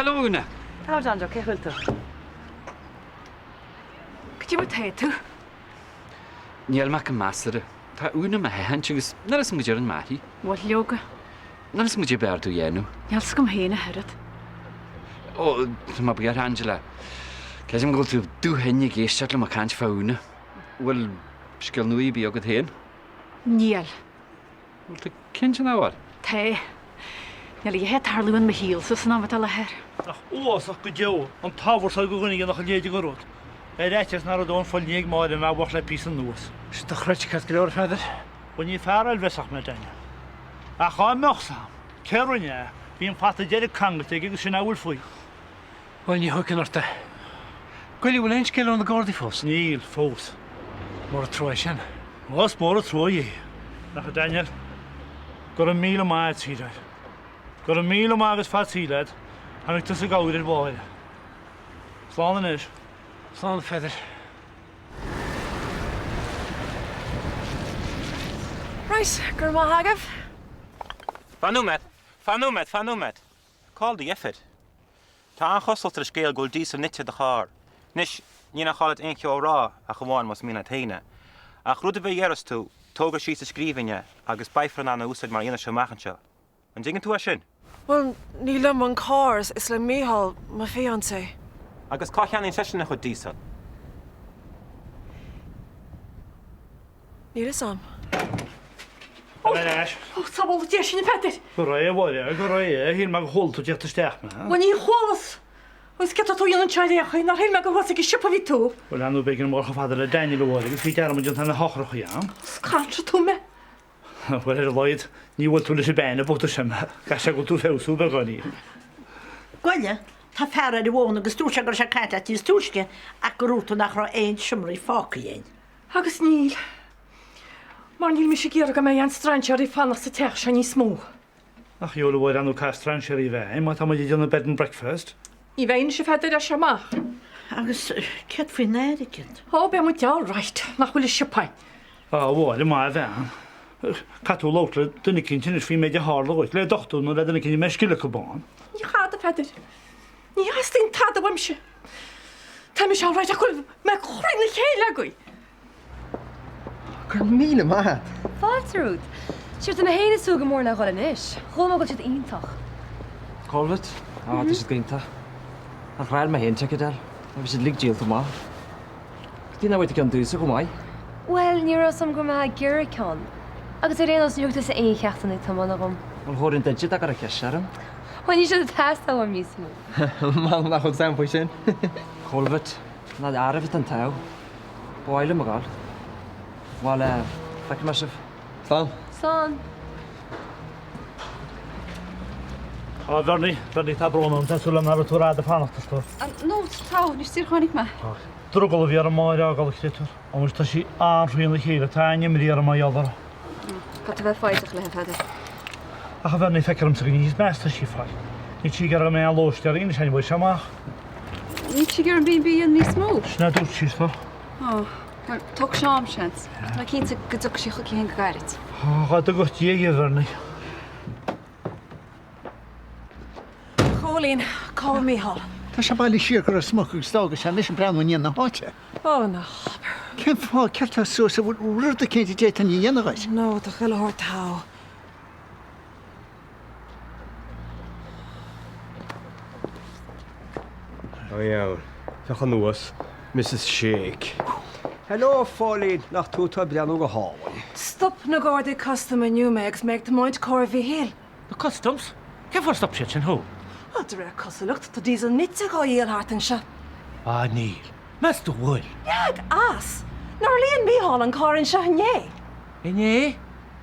Hello Úna. Hello John Joe, cén chaoi a bhfuil tú? Cad é mar tá tú? Níl mé ach go measartha. Tá Úna i mo sheachaint agus níl a fhios agam cad é rinne mé uirthi. Bhuel, leoga. Níl a fhios agam cad é b'fhearr domh a dhéanamh. Níl a fhios agam féin ach oiread. Ó, tá mé buíoch, Angela. Creidim go bhfuil tú dubh-thinn ag éisteacht liom ag caint fá Úna. Bhfuil scéal nua ar bith agat féin? Níl. Bhfuil tú cinnte nach bhfuil? Tá. Níl a dhath ag tarlú in mo shaolsa san am atá i láthair. Nach uafásach go deo an t-ábhar so do dhuine a dhéanfadh a leithéid de rud. Ar fhaitíos nach raibh dóthain foighne ag Máire mé a mhúchadh le píosa anuas. Sin dochreidte ceart go leor, a Pheadair. Bhuel ní fear oilbhéasach mé, Daniel. Ach dhá mbeadh 's a'm cé a rinne é, bhí an fata deiridh ceangailte aige agus sin é a bhfuil faoi. Bhuel, ní thiocfainn ort é. Goile, bhfuil aon scéal ó na Gardaí fós? Níl, fós. Mór an trua é sin. Ó, is mór an trua é. Ach a Daniel, go raibh míle maith a't, sweetheart. Go raibh míle maith agus fad saoil a't. Tháinig tusa i gcabhair ar Mháire. Slán anois. Slán, a Pheadair. Right, go raibh maith agaibh. Fan nóiméad, fan nóiméad, fan nóiméad. Cá bhfuil do dheifir? Tá an-chosúlacht ar an scéal go bhfuil díosal nite i do charr. Anois, ní nach gá duit aon cheo a rá, ach amháin más mian leat féin é. Ach rud ar bith a dhéarfas tú, tóg é síos i scríbhinn é agus beifear in ann é a úsáid mar fhianaise amach anseo. An dtuigeann tú é sin? Bhuel, ní liom an carr, is le Mícheál, mo fiancé. Agus cá cheannaíonn seisean a chuid díosail? Níl fhios a'm. Tá mé ar ais. Ó, sábhála Dia sinn, a Pheadair! Go réidh, a Mháire, go réidh. Shíl mé gur chuala tú ag tíocht isteach mé. Bhuel, ní chualas! Agus céard tá tú a dhéanamh anseo ar aon chaoi, nár shíl mé gur thuas ag an siopa a bhí tú? Bhuel, ar ndóigh, b'éigean dom a dhul chomh fada le Daniel, a Mháire, agus bhí dearmad déanta ar na heochracha a'm. Scanraigh tú mé. Bhuel, ar a laghad, ní bhuail tú leis an bpeann an babhta sin mé. Caithfidh sé go bhfuil tú ag feabhsú beagáinín. Goile, tá fear ar an bhfón agus dúirt sé go raibh sé ag caint leat níos túisce ach gur dhúirt tú nach raibh aon seomraí fágtha againn. Agus níl. Mar níl mise ag iarraidh go mbeidh aon strainséirí ag fanacht sa teach seo níos mó. Ach gheall a Mháire, ar ndóigh caithfidh strainséirí a bheith ann má tá muid ag déanamh bed and breakfast. Ní bheidh anois a Pheadair as seo amach. Agus céard faoin airgead? Ó, beidh muid all right, nach bhfuil a fhios a'inn. Á, a Mháire, maith a bhean. Caithfidh tú labhairt le duine eicínt anois faoin méid a tharla dhuit, le dochtúir nó le duine eicínt a mbeidh scil acu ann. Ní tada, a Pheadair. Ní theastaíonn tada uaimse. Tá mise all right ach go bhfuil mé thrína chéile agaibh. Go raibh míle maith a't. Fáilte romhat. Sure tá mé féin ag súil go mór le dhul anois. Chuala mé go bhfuil siad iontach. Cóilbhit? Á, tá siad go hiontach. Ach chaill mé féin ticéad air. Bhí siad uilig díolta amach. Cad é nach bhfuair tú ceann domhsa chomh maith? Bhuel, ní raibh 'fhios a'm go mbeifeá ag iarraidh ceann. Agus ar aon nós, níor thug tusa aon cheachtanna tiomána dhom. Bhuel, thabharfainn d'oide dá gcuirfeá ceist orm. Bhuel, níl siad ag teastáil uaim níos mó. Maith nach bhfuil Sam faoi sin. Cóilbhit, ná oraibh atá an t-ádh. Ba mhaith liom a dhul. Bhuel, feicfidh mé sibh. Slán. Slán. Á, Bhernie, Bhernie, tá brón orm, tá súil agam nach raibh tú rófhada ag fanacht, a stór. No, tá, anois díreach tháinig mé. Drogall a bhí ar Mháire a fhágáil, a chréatúr. Anois tá sí an-thrína chéile, tá an-imní orm mar gheall uirthi. Caithfidh tú bheith foighdeach léi, a Pheadair. Ach a Bhernie, feictear domsa go níos measa tá sí ag fáil. Níl sí ag iarraidh go mbeidh aon lóistéirí anois an bhfuil sé amach. Níl sí ag iarraidh an B&B níos mó. Sin a dúirt sí, a stór. Ó, bhuel, tógfaidh sé am, seans. Ach tá mé cinnte go dtiocfaidh sí chuici féin go gairid. Ó, dá dtugadh Dia di, a Bhernie. Chóilín, cá bhfuil Mícheál? Tá sé bailithe siar go Ros Muc agus d'fhága sé mise ag breathnú i ndiaidh na háite. Ó, ná habair. Cén fáth? Céard tá suas? An bhfuil rud eicínt a d'fhéadfainn a dhéanamh dhuit? No, tá chuile shórt togha. A dheabhail, féach anuas, Mrs Shake. Hello, a Phóilín, nach tú atá ag breathnú go hálainn. Stop na Gardaí Custaim inniu mé agus mé ag tiomáint carr Mhichíl. Na Customs? Cén fáth ar stop siad sin thú? Á, de réir cosúlacht, tá díosal nite dhá dhíol thart anseo. Ah, níl. Meas tú bhfuil? Leag as! Nár líon Mícheál an carr anseo inné? Inné?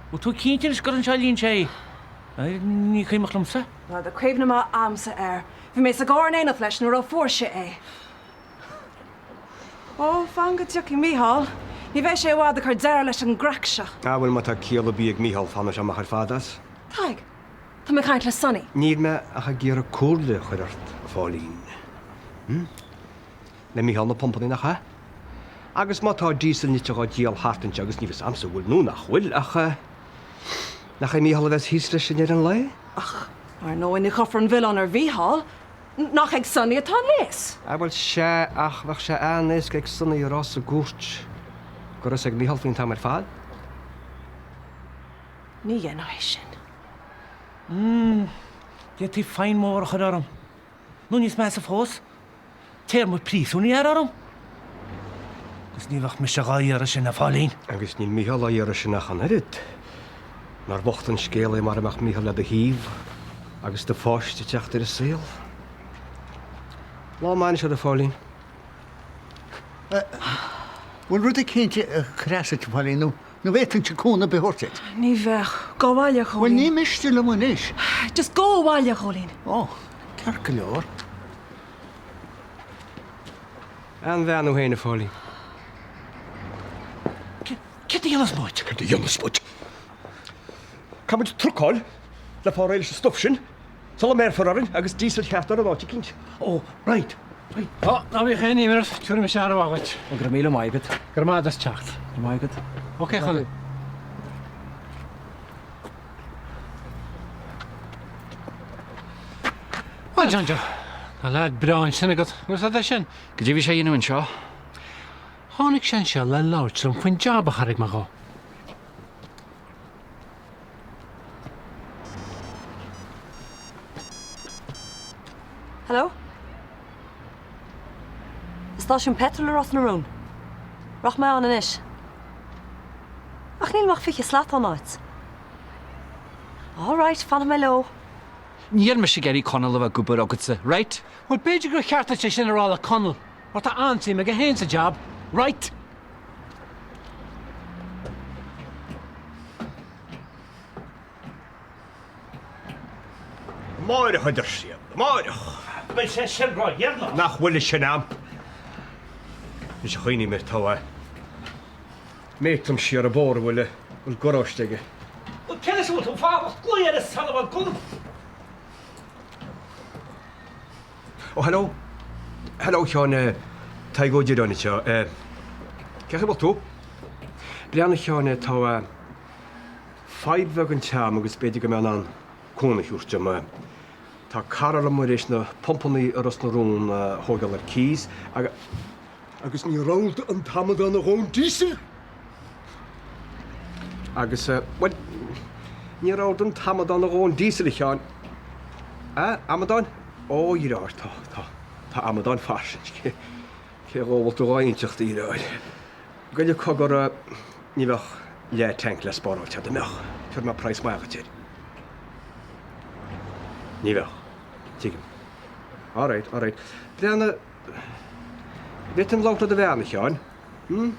Bhfuil tú cinnte anois gur anseo a líon sé é? Ní cuimhneach liomsa. Bhuel, tá cuimhne mhaith a'msa air. Bhí mé sa gcarr in éineacht leis nuair a fuair sé é. Ó, fan go dtiocfaidh Mícheál. Ní bheidh sé i bhfad ag cur deireadh leis an gcraic seo. Ah, bhuel, má tá ciall ar bith ag Mícheál, fanfaidh sé amach ar fad as. Tadhg, tá mé ag caint le Sonny. Níl mé ach ag iarraidh comhairle a chur ort, a Phóilín. Hm? Le Mícheál na pumpanna, nach ea? Agus má tá díosal nite dhá dhíol thart anseo, agus ní fios a'msa an bhfuil nó nach bhfuil, ach eh, nach é Mícheál a bheas thíos leis i ndeireadh an lae? Ach, ar ndóigh, ní chuirfear an milleán ar Mhícheál. Nach ag Sonny atá an léas? Ah bhuel sea, ach bheadh sé an-éasca ag Sonny a rá sa gcúirt go raibh 'fhios ag Mícheál faoin t-am ar fad. Ní dhéanfadh é sin. Mm, d'fhéadfaí fine mór a chur orm. Nó níos measa fós, téarma príosúin a ghearradh orm. Agus ní bheadh mise dhá iarraidh sin, a Phóilín. Agus níl Mícheál á iarraidh sin ach an oiread. Nár bhocht an scéal é mara mbeadh Mícheál le do thaobh agus do pháiste ag teacht ar an saol. Lá maith anois ort, a Phóilín. Bhfuil rud eicínt ag cur as duit, a Phóilín, nó nó bhféadfainnse cúnamh ar bith a thabhairt duit? Ní bheadh. Gabh abhaile, a Chóilín. Bhuel, ní miste liom anois. Just gabh abhaile, a Chóilín. Ó, ceart go leor. An-bhean thú féin, a Phóilín. Céard a dhéanfas muid? Céard a dhéanfas muid? Caithfidh muid trucáil le fáil réidh leis an stuif sin sula mbéarfar orainn agus díosal cheart ar an áit eicínt. Ó, right, right. Ó, ná bíodh aon imní ort, tabharfaidh mise aire mhaith dhuit. Ó, go raibh míle maith agat. Go raibh maith agat as teacht. Go raibh maith agat. Ok, Chóilín. Bhuel, John Joe, tá leaid breá ansin agat. Agus cad é sin? Goidé a bhí sé a dhéanamh anseo? Tháinig sé anseo le labhairt liom faoin jab a thairg mé dhó. Hello? Stáisiún peitril i Ros na Rún. Rachaidh mé ann anois. Ach nílim ach 20 slat ón áit. All right, fanfaidh mé leo. Níl mise ag iarraidh Conall a bheith ag obair agatsa, right? Bhuel, b'fhéidir gur cheart duit é sin a rá le Conall, mar tá an-suim aige féin sa jab, right? Amáireach, a deir siad. Amáireach. Beidh sé sin ró-dheireanach. Nach bhfuil sin am. Anois a chuimhním air, tá mate liom siar an bóthar a bhfuil a bhfuil garáiste aige. Bhuel, cén leis a bhfuil tú fanacht? Glaoigh ar an son of a gun! Ó, hello. Hello, a Sheáin. Tadhg Ó Direáin anseo. Cén chaoi a bhfuil tú? Breathnaigh, a Sheáin, tá fadhb bheag anseo agam agus b'fhéidir go mbeifeá in ann cúnamh a thabhairt dom. Tá cara liom tar éis na pumpannaí i Ros na Rún a thógáil ar cíos agus ní raibh an t-amadán a dhóthain díosail! Agus, bhuel, ní raibh an t-amadán a dhóthain díosail, a Sheáin. A, amadáin? Ó, a dheartháir, tá, tá, tá amadáin fairsing. Cé, cé dhó a bhfuil tú dhá inseacht, a dheartháir? Goile cogar, ní bheadh leath tank le spáráilt agat, an mbeadh? Tabharfaidh mé praghas maith dhuit air. Ní bheadh. Tuigim. All right, all right. Breathnaigh, bhféadfainn labhairt le do bhean, a Sheáin? Hm?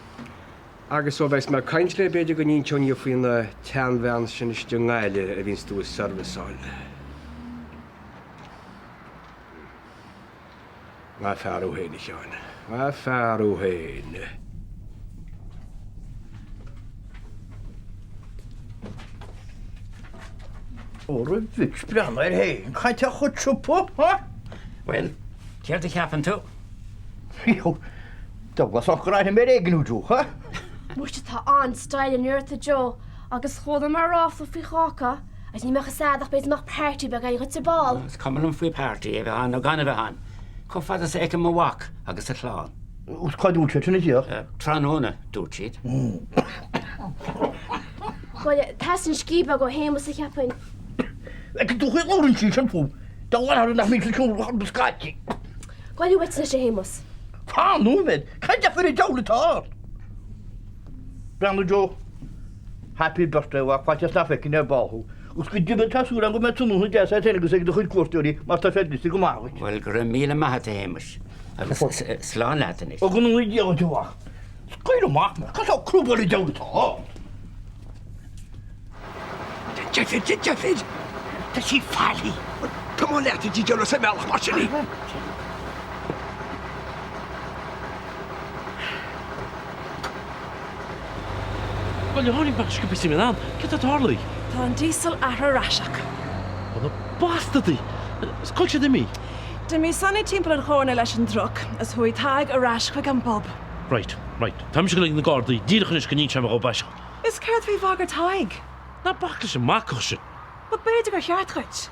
Agus ó bheas mé ag caint léi b'fhéidir go n-inseoinn di faoin tseanbhean sin istigh i nGaillimh a bhíonns tú a serviceáil. Maith fear thú féin, a Sheáin. Maith fear thú féin. Óra mhic, breathnaigh air féin, caint ar chuid siopa, ha? Bhuel, céard a cheapann tú? Douglas Ó Gráinne ar éigean thú, ha? Muise tá an-style anois ort a Joe agus chuala mé ráfla faoi cháca agus ní mbeadh fhios a'd ach b'fhéidir go mbeadh party beag againn dhuit ar ball. Is cuma liom faoi party a bheith ann nó gan a bheith ann, chomh fada is a fheicim mo mhac agus a chlann. Is cá dúirt siad sin a Dhiaidh? Tráthnóna, dúirt siad. Bhuel, teastaíonn scíth beag ó Shéamus a cheapfainn. Ag dúiche labhrann sí sin fúm. Dá bharr nach mbíonn sa tsiúl ach scaití. Gabh uait anois a Shéamuis. Fan nóiméad, cad deifir an diabhal atá ort? Breathnaigh Joe. Happy birthday a mhac, faitíos nach bhfeicfinn ar ball thú. Agus go deimhin tá súil agam go mbeidh tráthnóna deas agat féin agus ag do chuid cuairteoirí mar tá sé dlite go maith dhuit. Bhuel, go raibh míle maith agat a Shéamuis. Agus slán leat anois. Ó go ndúna Dia dhuit a mhac. Scaoil amach mé, cad é crúbáil an diabhal atá ort? Deifir, deifir! Tá sí faillí! Tiomáin leat a Dídeáil as an mbealach mar sin í! Bhuel, tháinig mé sciobtha sin in am. Céard atá tarlaithe? Tá an díosal athraithe ar ais acu. Ó na bastadaí! Is cá bhfuil siad imithe? D'imigh Sonny timpeall an chóirne leis an dtruc is chuaigh Tadhg ar ais chuig an bpub. Right, right. Tá mise ag dul ag na Gardaí díreach anois go n-inseoidh mé dhóibh é seo. Is céard faoi bhagairt Thaidhg? Ná bac leis an mbacach sin! But b'fhéidir gur cheart dhuit.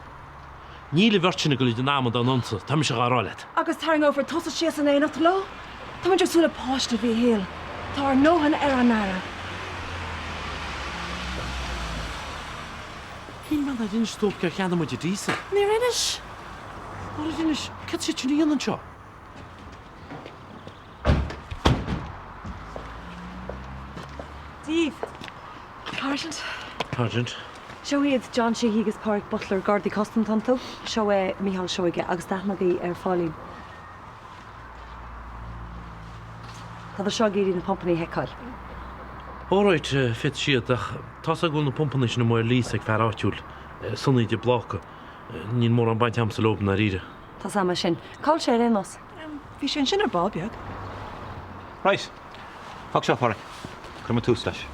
Níl an bheirt sin ag goil an amadán ionsa, tá mise dhá rá leat. Agus tarraingeofar tusa síos in éineacht leo? Táimid ag súil le páiste, a Mhíchíl. Tá ár ndóthain ar ár n-aire. Shíl mé nár inis dóibh cár cheannaigh muid an díosal. Níor inis. Nár inis? Céard tá siad sin a dhéanamh anseo? Dia daoibh. Sergeant. Sergeant. Seo iad John Sheehy agus Pádraig Butler, Gardaí Custaim atá iontu. Seo é Mícheál Seoige agus tá aithne agaibh ar Phóilín. Tádar seo ag iarraidh na pumpanna a sheiceáil. Alright, féadfaidh siad, ach tá's agam go bhfuil na pumpanna sin amuigh ar lease ag fear áitiúil, Sonaí de Bláca. Níl mórán baint a'msa leob i ndáiríre. Tá's a'm é sin. Cá bhfuil sé ar aon nós? Bhí sé ansin ar ball beag. Right. Fág seo, a Phádraic. Cuirfidh muid tús leis.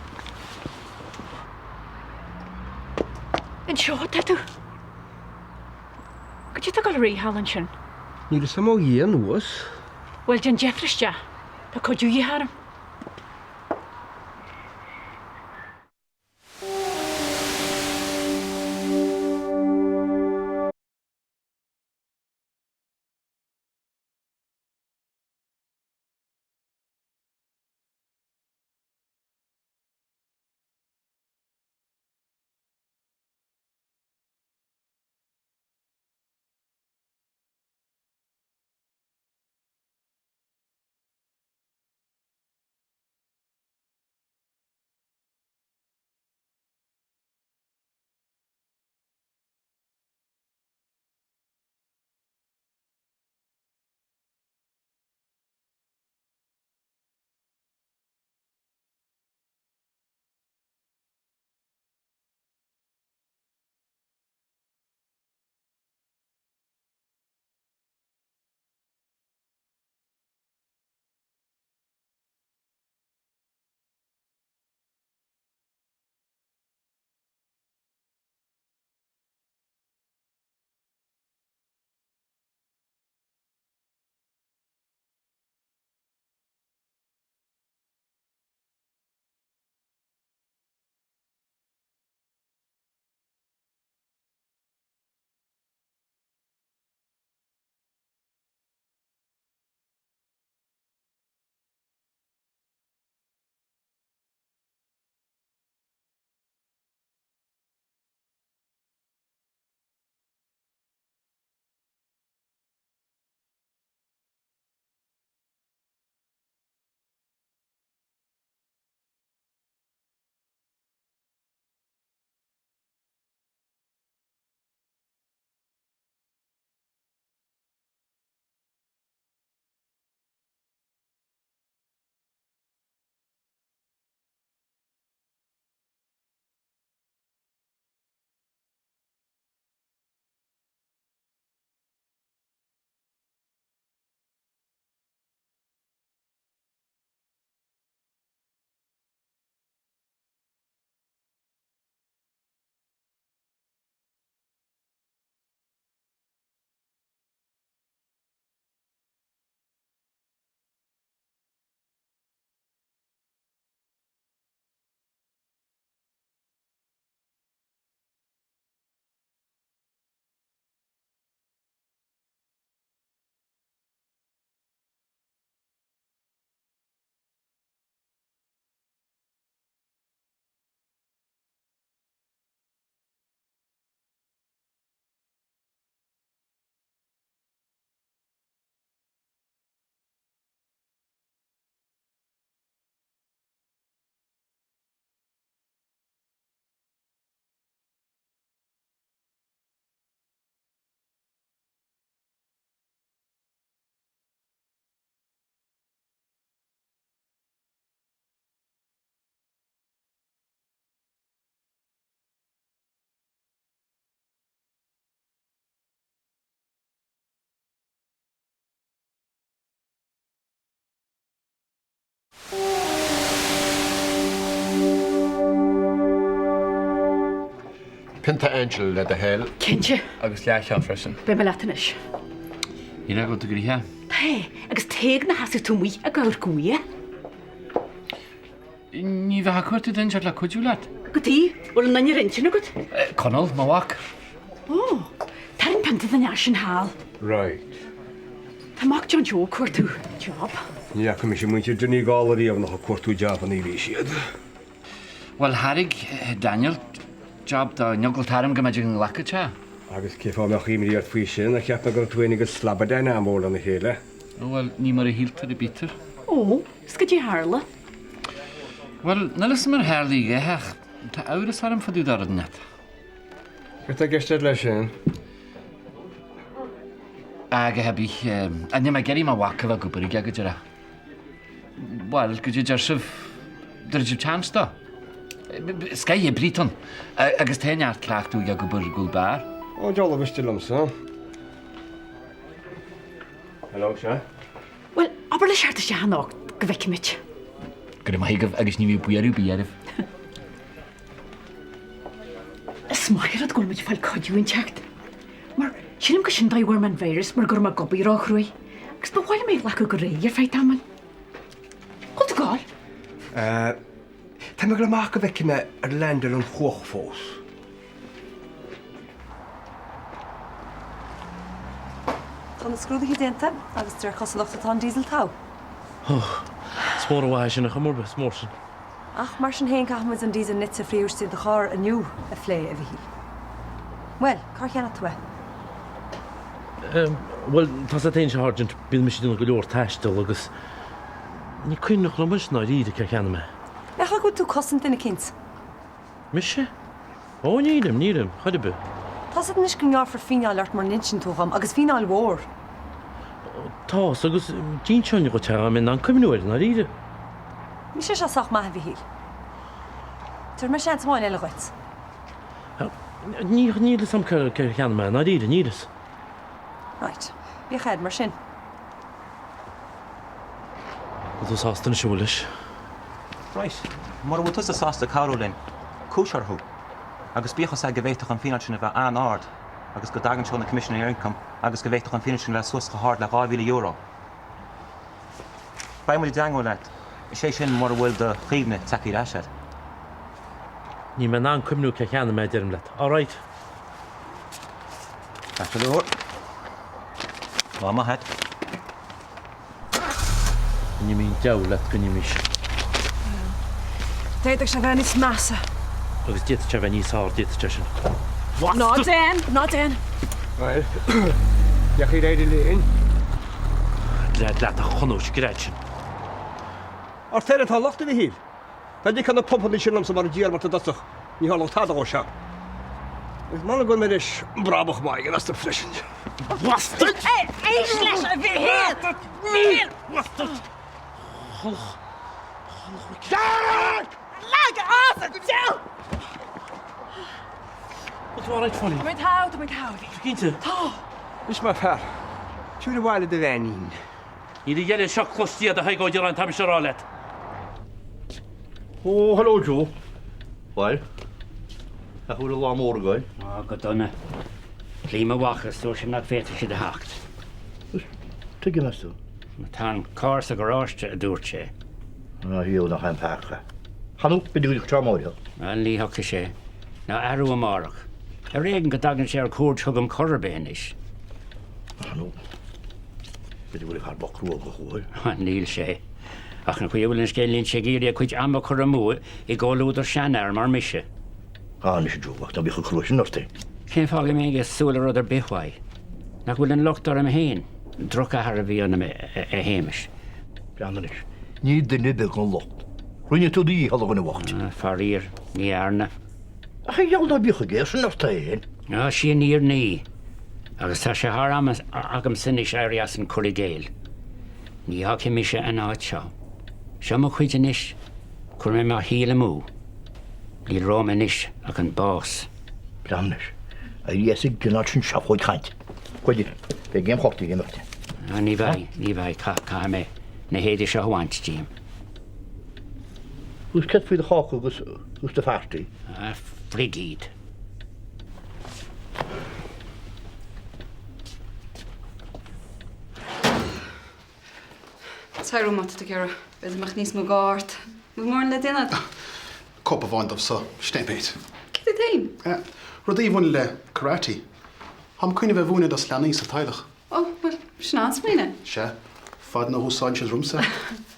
Anseo atá tú. Goidé tá ag dul ar aghaidh thall ansin? Níl fhios a'm ó Dhia anuas. Bhuel, déan deifir isteach. Tá cuidiú de dhíth orm. Pionta Angela le do thoil. Cinnte. Agus leathcheann freisin. Beidh mé leat anois. Ní raibh tú gnoitheach. Tá, agus tuige nach seasfaidh tú amuigh ag amharc uaidh. Ní bheifeá ag cuartú duine inteacht le cuidiú leat. Cad é, bhfuil aon duine ar intinn agat? Conall, mo mhac. Ó, tarraing pionta. pionta den fhear sin thall. Right. Tá mac John Joe ag cuartú job. Ní fhaca mise muintir Donegal ariamh nach ag cuartú jabanna a bhí siad. Bhuel, thairg Daniel job dó, níl eagla orm go mbeidh go nglacfadh sé. Agus cén fáth a mbeadh imní ort faoi sin, ar cheap mé go raibh tú féin agus Slobodan an-mhór lena chéile? Ó bhuel, ní mar a shíltear a bítear. Ó, 's goidé a tharla? Bhuel, níl 'fhios a'm ar tharla a dhath ach tá amhras orm fá dtaobh de rud inteacht. Céard tá i gceist agat leis sin? Á, go hairbith, níl mé ag iarraidh mo mhac a bheith ag obair aige go díreach. Bhuel, goidé a deir sibh, dtabharfaidh sibh chance dó. Scoth-oibrí atá ann, agus tá neart cleachtadh aige ag obair i gcúl beár. Ó, deabhal a mhiste liomsa. Hello, sea. Bhuel, abair leis theacht isteach anocht go bhfeicfimid. Go raibh maith agaibh agus ní bhíodh buaireamh ar bith oraibh. Is maith an rud go bhfuil muid ag fáil cuidiú inteacht. Mar sílim gur sin an dóigh a bhfuair mé an virus mar go raibh mé ag obair róchruaidh. Agus ba mhaith liom é a ghlacadh go réidh ar feadh tamaill. Bhfuil tú ag gabháil? Eh, tá mé ag dul amach go bhfeicfidh mé ar leaindeáil an chuach fós. Tá na scrúduithe déanta agus de réir cosúlachta tá an diesel togha. Ó, is mór an mhaith é sin ar chuma ar bith, is mór sin. Ach mar sin féin caithfidh muid an diesel nite a frítheadh istigh i do charr inniu a phlé, a Mhichíl. Bhuel, cár cheannaigh tú é? Bhuel, tá 's agat féin, a Sháirsint, bíonn mise ag déanamh go leor taistil agus ní cuimhneach liom anois i ndáiríre cár cheannaigh mé. Nach é go bhfuil tú ag cosaint duine eicínt? Mise? Ó, nílim, nílim, chor ar bith. Tá's agat anois go ngearrfar fíneáil ort mura n-insíonn tú dhom, agus fíneáil mhór. Tá's, agus d'inseoinn dhuit é dá mbeinn in ann cuimhniú air, i ndáiríre. Níl sé seo sách maith, a Mhichíl. Tabharfaidh mé seans amháin eile dhuit. Ní, níl 'fhios a'm cár cheannaigh mé é, i ndáiríre, níl 'fhios. Right. Bíodh air mar sin. Bhfuil tú sásta anois, an bhfuil leis? Right. Mura bhfuil tusa sásta cabhrú linn, cúis orthu. Agus bíodh 'fhios a'd go bhféadfadh an fíneáil sin a bheith an-ard agus go dtagann sé ó na Coimisinéirí Ioncaim agus go bhféadfadh an fíneáil sin a bheith suas chomh hard le €2,000. Beidh muid i dteangmháil leat, is é sin mura bhfuil do chuimhne tagtha ar ais a'd. Níl mé in ann cuimhniú cár cheannaigh mé, deirim leat. Alright. Ceart go leor. Lá maith a'd. Go n-imí an diabhal leat, go n-imí sé. D'fhéadfadh sé bheith níos measa. Agus d'fhéadfadh sé bheith níos fearr, d'fhéadfadh sé sin. Ná déan! Ná déan! Bhuel, deachaigh ar éirigh linn. Gread leat a chonúis, gread sin. Ort féin atá an locht, a Mhichíl. Dá dtiocfadh na pumpanna sin liomsa mar a d'iarr mé i dtosach, ní tharlódh tada dhó seo. Agus m'anam go bhfuil mé tar éis brabach maith a dhéanamh astu freisin. Bastard! Éist leis, a Mhichíl! Mhichíl! Bastard! Lag as an deal! Bhfuil tú alright, Phóilín? Tá mé togha, tá mé togha. Cinnte? Tá! Anois mar fear, tabhair abhaile do bheainín. Níl a dheireadh seo cloiste agat a Thaidhg Ó Direáin, tá mise a rá leat. Ó, hello Joe. Bhuel, nach bhfuil an lá mór againn? Á, go dona. Ghlaoigh mo mhac agus dúirt sé nach bhféadfadh siad a theacht. Tuige meas tú? Tá an carr sa gharáiste, a dúirt sé. Á, shiúil nach é an peaca. Chan fhuil, b'fhéidir go dtiocfaidh sé amáireach. Bhuel, ní thiocfaidh sé. Ná arú amárach. Ar éigean go dtagann sé ar cuairt chugam chor ar bith anois. Chan fhuil. B'fhéidir go bhfuil an fear bocht cruógach uaidh. Níl sé. Ach an chaoi a bhfuil an scéal níl sé ag iarraidh a chuid ama a chur amú i gcomhluadar seanfhear mar mise. Á, anois a Joe, ach ná bíodh chomh crua sin ort é. Cén fáth go mbeinn ag súil le rud ar bith uaidh? Nach bhfuil an locht orm féin? Drochathair a bhí ionam, a Shéamais. Breathnaigh anois, ní duine beag an locht. Rinne tú do dhícheall, a dhuine bhoicht. Faraor, ní dhearna. Ach a dheabhail ná bíodh ag aon sin ort féin. Á, sí an fhírinne í. Agus tá sé thar am agamsa anois éirí as an cur i gcéill. Ní fhágfaidh mise an áit seo. Seo mo chuid anois. Chuir mé mo shaol amú. Níl romham anois ach an bás. Breathnaigh anois. Éirí as an gcineál sin seafóid chainte. Cuidigh. Beidh aon chártaí ag imeacht. Á, ní bheidh, ní bheidh. Caithfidh mé na héadaí seo a bhaint díom. Agus céard faoi do cháca agus do pharty? Ah, frig iad. Téir má tá tú ag iarraidh. B'fhéidir go mbeadh níos mó gá ort. Bhfuil mórán le déanamh agat? Cóip amháin domhsa, sin é an méid. Céard é féin? Rudaí a bhaineann le karate. Táim ag cuimhneamh é a mhúineadh dos leanaí sa teaghlach. Ó, bhuel, sin an-smaoineamh. Sea, fad nach úsáideann siad romsa.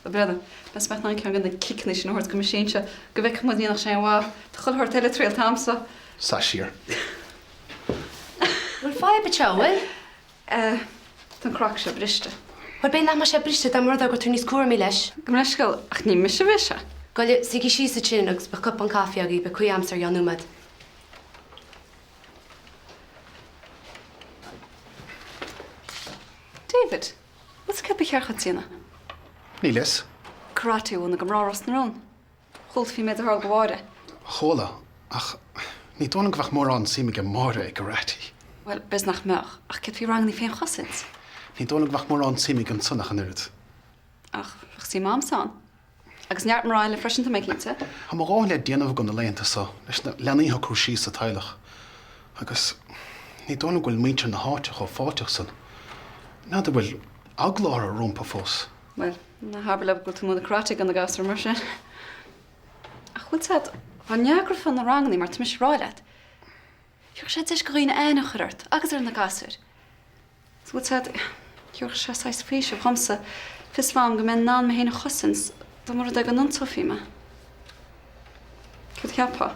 Bhuel, breathnaigh, meas mbeadh in ann ceann de na ciceanna sin a thabhairt go m'sinsir, go bhfeicfeadh muid an ndéanfadh sé aon mhaith. Tá chuile shórt eile triailte a'msa. Sea, siar. Bhfuil fadhb anseo, an bhfuil? Eh, tá an crock seo briste. Bhuel, b'fhéidir nach mbeadh sé briste dá mba rud é go raibh tú níos cúramaí leis. Gabh mo leithscéal, ach ní mise a bhris é. Gabh, suígí síos ansin agus beidh cupán caife agaibh, beidh caoi a'msa ar cheann nóiméad. David, bhfuil 's céard ba cheart dhuit a dhéanamh? Níl fhios. Karate a mhúineadh do mná Ros na Rún. Chuala tú faoin méid a tharla do Mháire? Chuala, ach ní dóigh liom go bheadh mórán suim aige Máire i gkarate. Bhuel, b'fhéidir nach mbeadh, ach céard faoi ranganna féinchosaint? Ní dóigh liom go bheadh mórán suim aige ansan ach an oiread. Ach bheadh suim a'msa ann. Agus neart mná eile freisin, tá mé cinnte. Tá mo dhóthain le déanamh agam na laethanta so leis na leanaí a shocrú síos sa teaghlach agus ní dóigh liom go bhfuil muintir na háite chomh fáilteach san. N'fheadar an bhfuil eagla orthu rompu fós. Bhuel, ná habair leo go bhfuil tú ag múineadh karate do na gasúir mar sin. Ach bhfuil 's a'd, dá n-eagrófá na rangannaí mar tá mise ag rá leat, thabharfadh sé deis do dhaoine aithne a chur ort agus ar na gasúir. 'S bhfuil 's a'd, thabharfadh sé saghas faoisimh dhomsa fios a bheith a'm go mbeinn in ann mé féin a chosaint dá mba rud é go n-ionsófaí mé. Céard a cheapfá?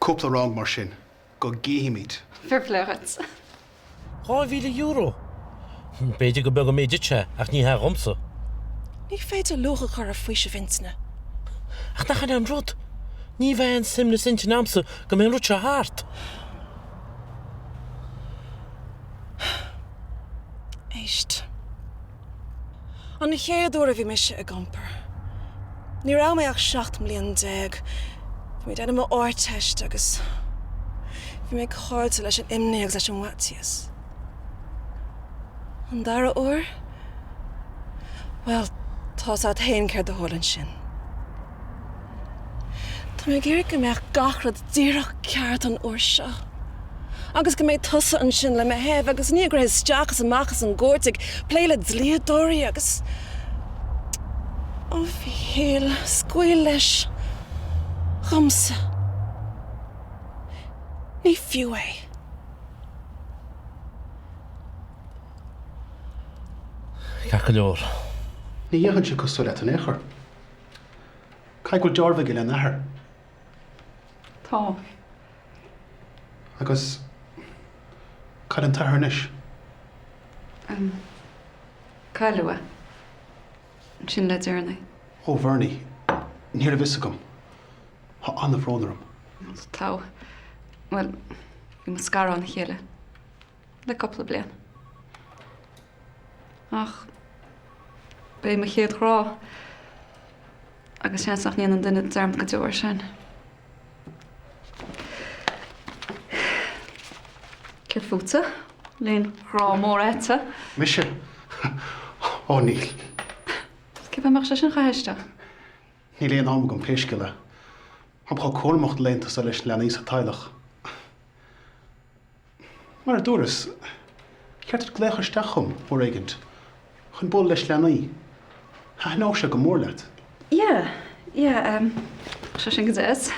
Cúpla rang mar sin, go gcífimid. Fair play dhuit. €2,000? B'fhéidir gur beag an méid duitse é, ach ní hea dhomsa. Ní féidir luach a chur ar faoiseamh intinne. Ach nach in é an rud? Ní bheidh aon suaimhneas intinne a'msa go mbeidh an rud seo thart. Éist. An chéad uair a bhí mise ag iompar, ní raibh mé ach 17 mbliain. Bhí mé ag déanamh m'Ardteist agus bhí mé caillte leis an imní agus leis an bhfaitíos. An dara huair? Bhuel, tá's a't fhéin céard a tharla ansin. Tá mé ag iarraidh go mbeadh gach rud díreach ceart an uair seo. Agus go mbeidh tusa ansin le mo thaobh agus ní ag rith isteach is amach as an gcúirt ag plé le dlíodóirí agus. Ó, a Mhíchíl, scaoil leis. Dhomsa. Ní fiú é. Ceart go leor. Ní dhéarfainnse cosúil leat in aon chor. Caithfidh go bhfuil dealramh aige lena athair. Tá. Agus cá bhfuil an t-athair anois? Em. Cailleadh é. Ansin le deireanaí. Ó Bhernie, ní raibh fhios agam. Tá an-bhrón orm. Tá. Bhuel, bhí muid scartha óna chéile. Le cúpla bliain. Ach b'é mo chéad ghrá agus seans nach ndéanann duine dearmad go deo air sin. Céard fútsa? An bhfuil aon ghrá mór a'dsa? Mise? Ó níl. Cén fáth a mbeadh sé sin chomh haisteach? Níl aon am agam pé scéal é. Táim chomh cúramach na laethanta seo leis na leanaí sa teaghlach. Mar a dúras, cheart duit glaoch isteach chugam uair éigint chun bualadh leis leanaí. Thaitneodh sé go mór leat. Yeah, yeah, em, bheadh sé sin go deas.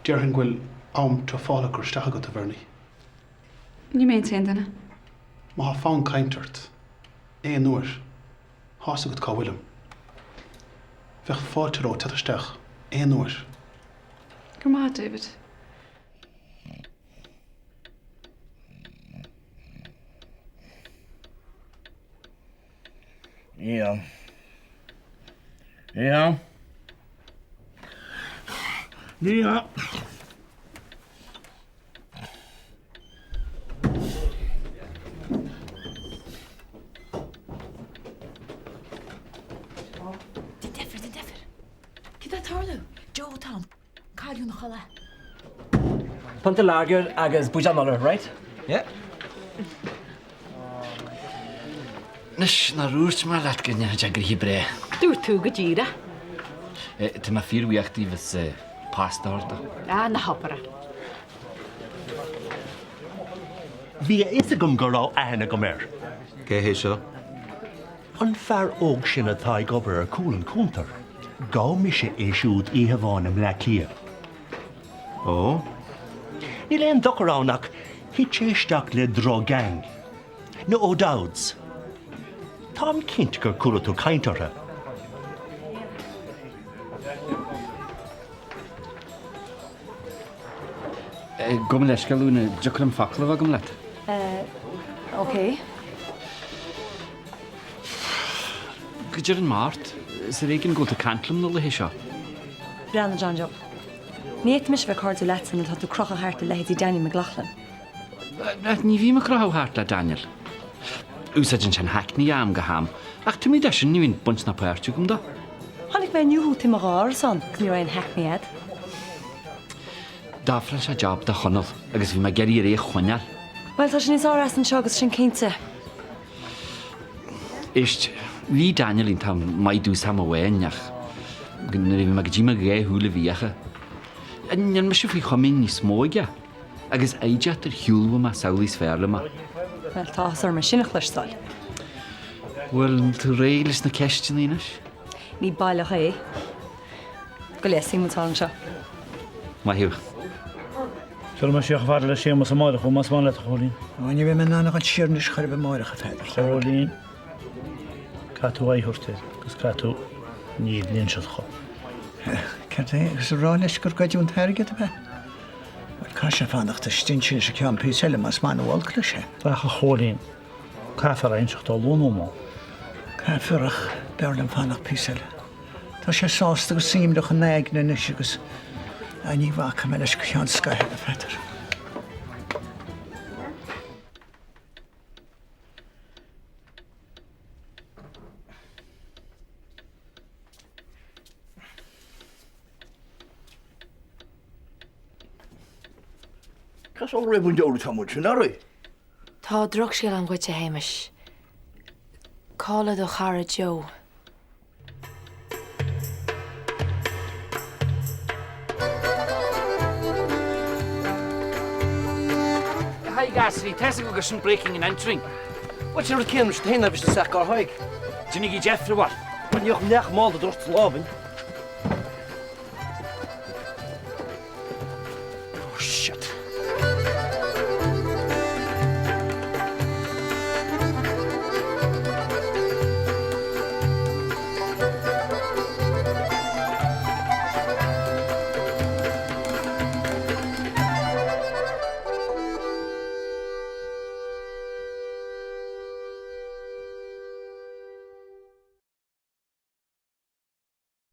Déarfainn go bhfuil am trafála curtha isteach agat, a Bhernie. Ní mé an t-aon duine. Má tá fonn cainte ort, aon uair, Tá's agat cá bhfuilim. Bheadh fáilte romhat teacht isteach aon uair. Go raibh maith agat, David. Yeah. Yeah. Yeah. Déan deifir, déan deifir. Céard tá ag tarlú? Joe atá ann. Cailleadh ina chodladh. Pionta lager agus buidéal Müller, right? Yeah. Anois, nár dhúirt mé leat go ndéanfadh sé gnoithe breá? Dúirt tú go díreach. Tá mé fíorbhuíoch díbh as post a thabhairt dó. Ah, ná habair é. Bhí a fhios agam go raibh aithne agam air. Cé hé seo? An fear óg sin atá ag obair ar chúl an chuntair. Ghabh mise é siúd oíche amháin i mBleá Cliath. Ó? Níl aon dochar ann ach thit sé isteach le droch-gang. Na O'Dowds. Táim cinnte gur chuala tú caint orthu. Gabh mo leithscéal, Úna, dtiocfadh liom focal a bheith agam leat? Ok. Goidé ar an mbeart? Is ar éigean go bhfuil tú ag caint liom na laethe seo. Breathnaigh John Joe. Ní fhéadfaidh mise bheith cairdiúil leatsa nuair atá tú ag crochadh thart le leithéidí Daniel McLaughlin. Ní bhím ag crochadh thart le Daniel. Úsáideann sé an hackney ó am go ham, ach taobh amuigh de sin ní bhíonn baint ná páirt agam dó. Chonaic mé inniu thú taobh mo dhá árasán agus ní raibh aon hackney a'd. D'ofráil sé job do Chonall agus bhí mé ag iarraidh é a choinneáil. Bhuel, tá sé níos fearr as anseo agus sin cinnte. Éist, bhí Daniel iontach maith domhsa am amháin ach nuair a bhí mé go dtí mo dhá shúil i bhfiacha, níl mise faoi chomaoin níos mó aige agus oideacht ar shiúl uaim is amhlaidh is fearr liom é. Bhuel, tá áthas orm é sin a chloisteáil. Bhfuil tú réidh leis na ceisteanna anois? Ní baileach é. Go leigheasfaidh muid thall anseo. Maith thú. Tiocfaidh mé siar chomh fada le Séamus amáireach thú, más maith leat, a Chóilín. Ó, ní bheidh mé in ann a dhul siar anois chor ar bith amáireach, a Pheadair. Chóilín, caithfidh tú aghaidh a thabhairt air agus caithfidh tú an fhírinne a inseacht dhó. Céard é? Agus a rá leis gur goideadh an t-airgead, ab ea? Bhuel, caithfidh sé fanacht istigh ansin go ceann píosa eile, más maith nó olc leis é. Ach, a Chóilín, caithfear é a inseacht dó, luath nó mall. Caithfear, ach b'fhearr liom fanacht píosa eile. Tá sé sásta agus suaimhneach ina aigne anois agus ní bhacfaidh mé leis go ceann scaithimh, a Pheadair. Cad as roimh an diabhal atá muid sin, Arry? Tá drochscéal agam dhuit, a Shéamais. Cailleadh do chara Joe. Haigh gasraí, tá 'fhios agaibh gur sin breaking and entering. Bhuel, sin rud céanna leis an t-aon uimhir sa sac ár thaigh. Déanaigí deifre, bhuel. Bhuel, ní bheadh neach mall a dúirt lámhainn.